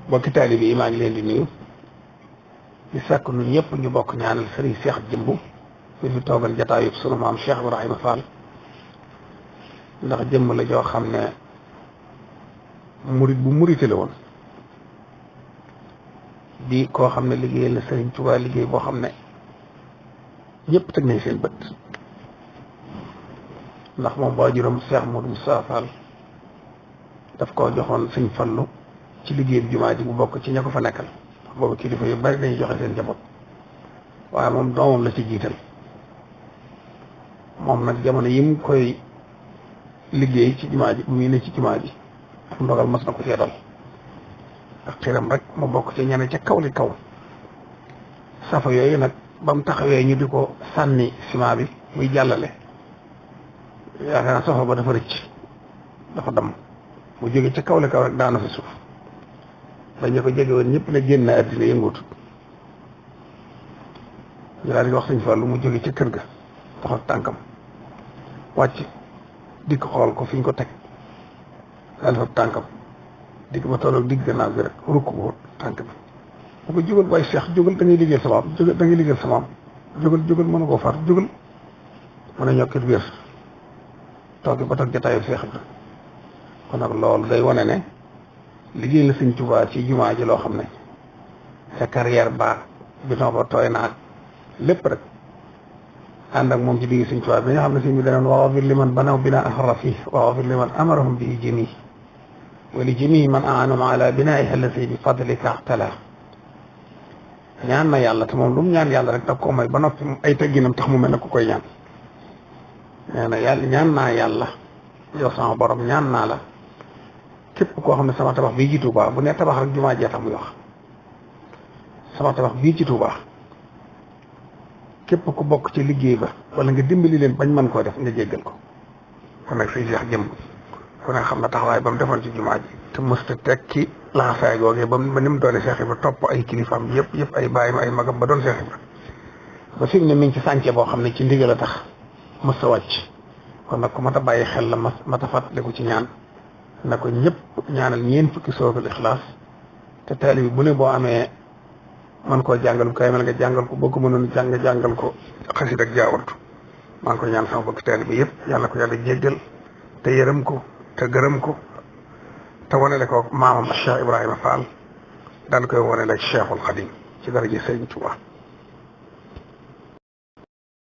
bokki taalibe yi maa ngi leen di nuyu di sàkk nu ñëpp ñu bokk ñaanal sëriñ Cheikh Jëmb fi fi toogal jataayub sunu maam Cheikh Ibrahima Fall ndax jëmm la joo xam ne murit bu murite la woon di koo xam ne liggéeyal na sëriñ Tuubaa liggéey boo xam ne ñëpp teg nañ seen bët ndax moom waajuram Cheikh Modou Moustapha Fall daf koo joxoon sëñ Fallu ci liggéeyam jumaa ji bu bokk ci ña ko fa nekkal ndax boobu kilifa yu bari dañuy joxe seen njaboot waaye moom doomam la ci jiital moom nag jamono yi mu koy liggéey ci jumaa ji bu muy ne ci jumaa ji am ndogal mas na ko cee dal ak xiram rek mu bokk ci ñene ca kaw li kaw safa yooyu nag ba mu taxawee ñu di ko sànni ciment bi muy jàllale yaakaar naa safa ba dafa rëcc dafa damm mu jóge ca kaw li kaw rek daana fi suuf ba ñu ko jege woon ñëpp ne génn na àddina yënguutut ñu daal di wax sëñ Fallu mu jóge ca kër ga taxaw tànkam wàcc dikk xool ko fi ñu ko teg daal fa tànkam dikk ba tolloog digg gannaaw bi rek rukk ko tànk bi mu ko jógal waaye Cheikh jógal da ngay liggéeyal sa maam jógal da ngay liggéeyal sa maam jógal mën a koo far jógal mën a ñokkit wér toogi ba toog jataayu Cheikh Ibra kon nag loolu day wane ne liggéey la sëñ Tuubaa ci jumaa ji loo xam ne sa carrière ba biton ba tooy naag lépp rek ànd ak moom ci liggéey sëñ Tuubaa bi nga xam ne sëñ bi danoon waxafir liman banaw binaa xarafi waxafir liman amarahum bi jëmi wa li jëmi man aanum ala binaa'iha allati bi fadlika axtala ñaan na yàlla te moom lu mu ñaan yàlla rek daf koo may ba noppi ay tëgginam tax mu mel ne ku koy ñaan nee na yàlla ñaan naa yàlla yow sama borom ñaan naa la képp koo xam ne sama tabax bii ci Touba bu ne tabax rek jumaa jee tax muy wax sama tabax bii ci Touba képp ku bokk ci liggéey ba wala nga dimbali leen bañ mën koo def nga jéggal ko kon nag sëñ Cheikh Jëmb ku ne xam na taxawaay ba mu defoon ci jumaa ji te mësta tekki laxasaay googee ba ni mu doone Cheikh Ibra topp ay kilifaam yëpp ay bàyyim ay magam ba doon Cheikh Ibra ba fi mu ne mi ngi ci sànce boo xam ne ci ndigal a tax mësta wàcc kon nag ku mat a bàyyi xel la mat a fàttaliku ci ñaan na ko ñëpp ñaanal ñeen fukki sootul ixlaas te taalibi bu ne boo amee man koo jàngal bu kay mel nga jàngal ko boo ko mënoon jàngal ko xasit ak jaawartu maa ngi ko ñaan sama bokki taalibi yëpp yàlla ko yàlla jéggal te yërëm ko te gërëm ko te wanele ko maamam Cheikh Ibrahima Fall daan koy wanele Cheikhul Xadim ci daraja Sëriñ Tuubaa